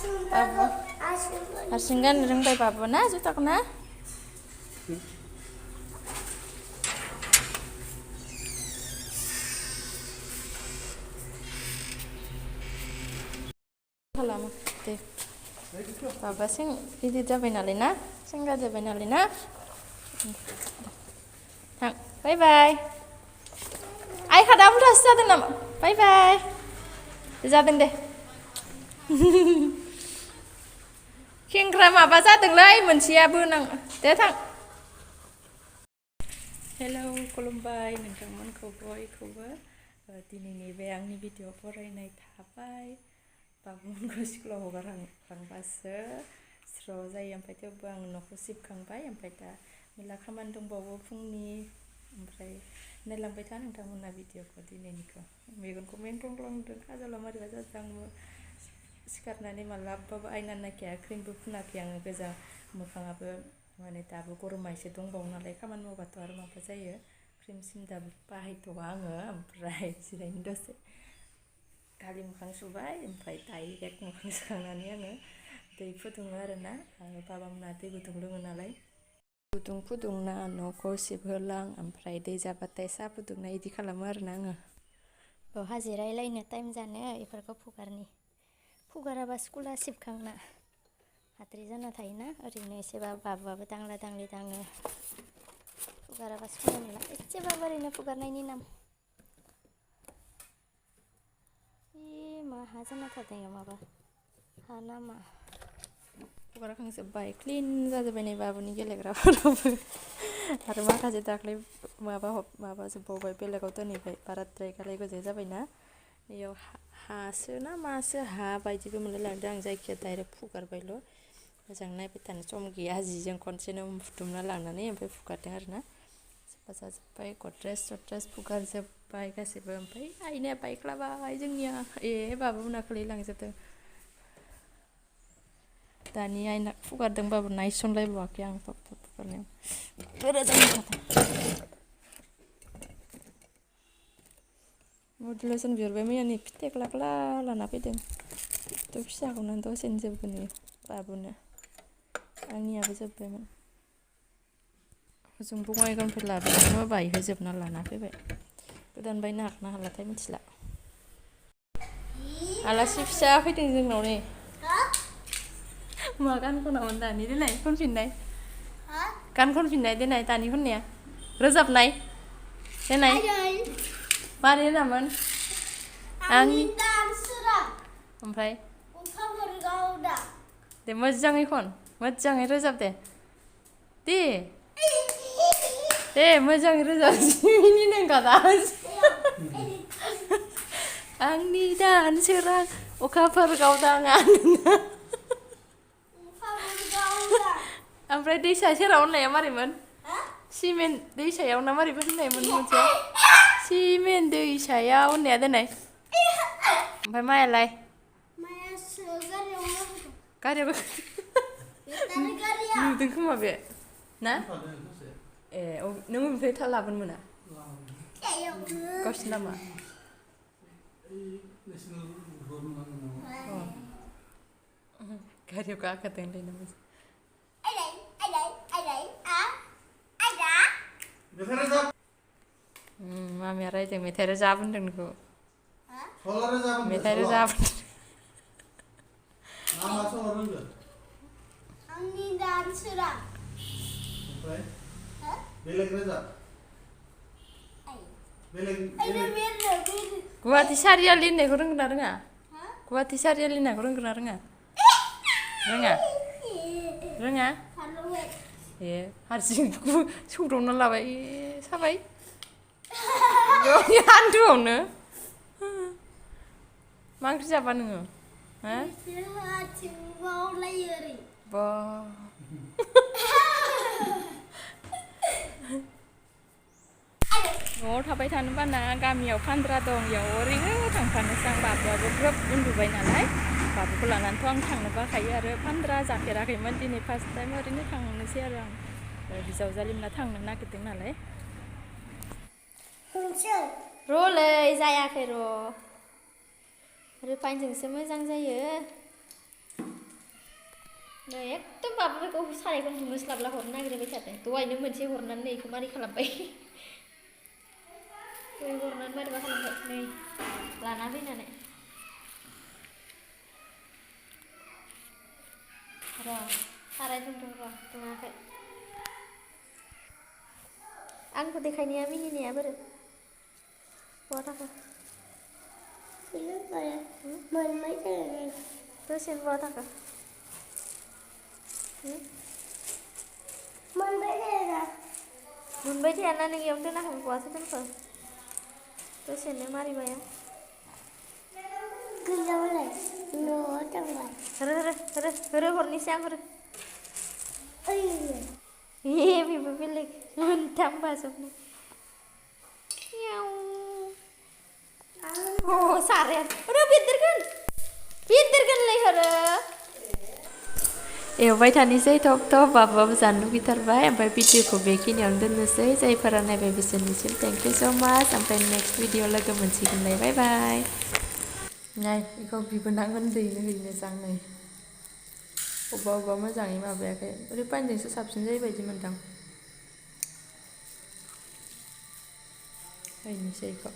Babu. Harsing gan roंबाय Babu ना जुताखौ ना? खालामो दे Babu sing गिदिर जाबाय नालाय ना सेंग्रा जाबाय नालाय ना थां बाय बाय आइ खादा उल्थासो जादों नामा बाय बाय जादों दे खेंख्रा माबा जादोंलै मोनसेयाबो नां दे थां हेलौ खुलुमबाय नोंथांमोनखौ बयखौबो दिनैनि बे आंनि भिडिअ फरायनाय थाबाय बाबुमोनखौ स्कुलाव हगारलांबासो स्र' जायो ओमफ्राय थेवबो आं न'खौ सिबखांबाय ओमफ्राय दा मेला खामानि दंबावो फुंनि ओमफ्राय नायलांबाय था नोंथांमोना भिडिअखौ दिनैनिखौ मेगनखौ मेंग्लंग्लंदों खाजला मारैबा जादों आंबो सिखारनानै मालाबाबो आयना नायखाया क्रिमबो फुनाखै आङो गोजा मोखाङाबो माने दाबो गरमा एसे दंबावो नालाय खामानि मावबाथ' आरो माबा जायो क्रिम सिम दाबो बाहायथ'वा आङो ओमफ्राय जिरायनो दसे खालि मोखां सुबाय ओमफ्राय डाइरेक्ट मोखां सुखांनानै आङो दै फुदुङो आरोना बाबामोना दै गुदुं लोङो नालाय गुदुं फुदुंना न'खौ सिबहोलां ओमफ्राय दै जाबाथाय साहा फुदुंनाय इदि खालामो आरोना आङो बहा जिरायलायनो टाइम जानो इफोरखौ फुगाराबा स्कुला सिबखांना हाद्रि जाना थायोना ओरैनो एसेबा बाबुआबो दांला दांलि दाङो फुगाराबा सुनो मोनला एसेबाबो ओरैनो फुगारनायनि नाम मा हा जाना थादों माबा हा नामा फुगारखांजोब्बाय क्लिन जाजोब्बाय नै बाबुनि गेलेग्राफोरावबो आरो माखासे दाख्लै माबाजोबबावबाय बेलेगाव दोनहैबाय बाराद्राय गालाय गुजाय जाबायना बेयाव हासो ना मासो हा बायदिबो मोनलायलांदों आं जायखिया डाइरेक्ट फुगारबायल' मोजां नायबाय थानो सम गैया जिजों खनसेनो बुथुमना लांनानै ओमफ्राय फुगारदों आरोना साफा जाजोब्बाय गद्रेज सद्रेज फुगारजोब्बाय गासैबो ओमफ्राय आइनाया बायख्लाबाय जोंनिया बाबुमोना खोलैलांजोबदों दानि आइना फुगारदोंबाबो नायसनलायबावाखै आं फुगारनायाव गोरा जाना थादों मडुलेसन बिहरबाय मैयानि फिथेख्लाख्ला लाना फैदों थ' फिसाखौनो दसेनो जोबगोन इयो बाबुनो आंनियाबो जोब्बायमोन हजों बङाइगावनिफ्राय लाबोदोंमोन बायहोजोबना लाना फैबाय गोदान बायनो हागोन ना हालाथाय मिथिला आलासि फिसा फैदों जोंनाव नै मा गान खनामोन दानि देनाय खनफिननाय गान खनफिननाय देनाय दानि खननाया रोजाबनाय देनाय मारै होनामोन आंनि ओमफ्राय दे मोजाङै खन मोजाङै रोजाब दे मोजाङै रोजाब 10 मिनिट ओंखारा आंनि दान सोरां अखाफोर गावदां ओमफ्राय दैसा सेराव होननाया मारैमोन सिमेन्ट दैसायाव ना मारैबो होननायमोन मोनसे सिमेन्ट दैसायाव होननाया दोननाय ओमफ्राय मायालाय गारियाव नुदों खोमा बे ना ए नों ओमफ्राय था लाबोनो मोना गावसिनि नामा गारियाव गाखोदोंलै नों मामिया रायदों मेथाइ रोजाब होनदों नोंखौ मेथाइ रोजाब आंनि दान सोरां ओमफ्राय बेलेग रोजाब बेलेग गुवाहाटी सारियालि होननायखौ रोंगोन ना रोङा गुवाहाटी सारियालि होननायखौ रोंगोन ना रोङा ए हारसिं सौदावना लाबाय साबाय गावनि हान्थुआवनो मा ओंख्रि जाबा नोङो बा न'आव थाबाय थानो बाना गामियाव फानद्रा दं इयाव ओरैनो थांफानोसै आं बाबुआबो ग्रोब उन्दुबाय नालाय बाबुखौ लानानैथ' आं थांनो बाखायो आरो फानद्रा जाफेराखैमोन दिनै फार्स्ट टाइम ओरैनो थांनोसै आरो आं बिजावजालिमोना थांनो नागिरदों नालाय र'लै जायाखै र' रिफाइनजोंसो मोजां जायो नै एकदम बाबुखौ सारायखौ नुस्लाबला हरनो नागिरबाय थादों दहायनो मोनसे हरनानै नै बेखौ मारै खालामबाय दहाय हरनानै मारैबा खालामबाय नै लाना फैनानै र' साराय दुंदों र' दुङाखै आंखौ देखायनाया मिनिनाया बोरो बहा थाखो मोनबाय थायो दसेनो बहा थाखो मोनबाय थायो मोनबाय थायाना नों इयावनो दोनाखै बहाथो दोनखो दसेनो मारिबाया गैयाबालाय न'आव थांबाय होरो हरनोसै आं होरो बेबो बेलेग मोनथाम बाजोबनाय साराया बेदेरगोनलै होरो एवबाय थानोसै थब थब बाबुआबो जानो लुगैथारबाय ओमफ्राय भिडिअखौ बेखिनियावनो दोननोसै जायफोरा नायबाय बिसोरनिसिम थेंक इउ स' माच ओमफ्राय नेक्स्ट भिडिअ लोगो मोनसिगोनलाय बाय बाय नाय बेखौ बिबोनांगोन दैनो हैनो जां नै अबेबा मोजाङै माबायाखै रिफाइनजोंसो साबसिन जायो बायदि मोनदां हैनोसै बेखौ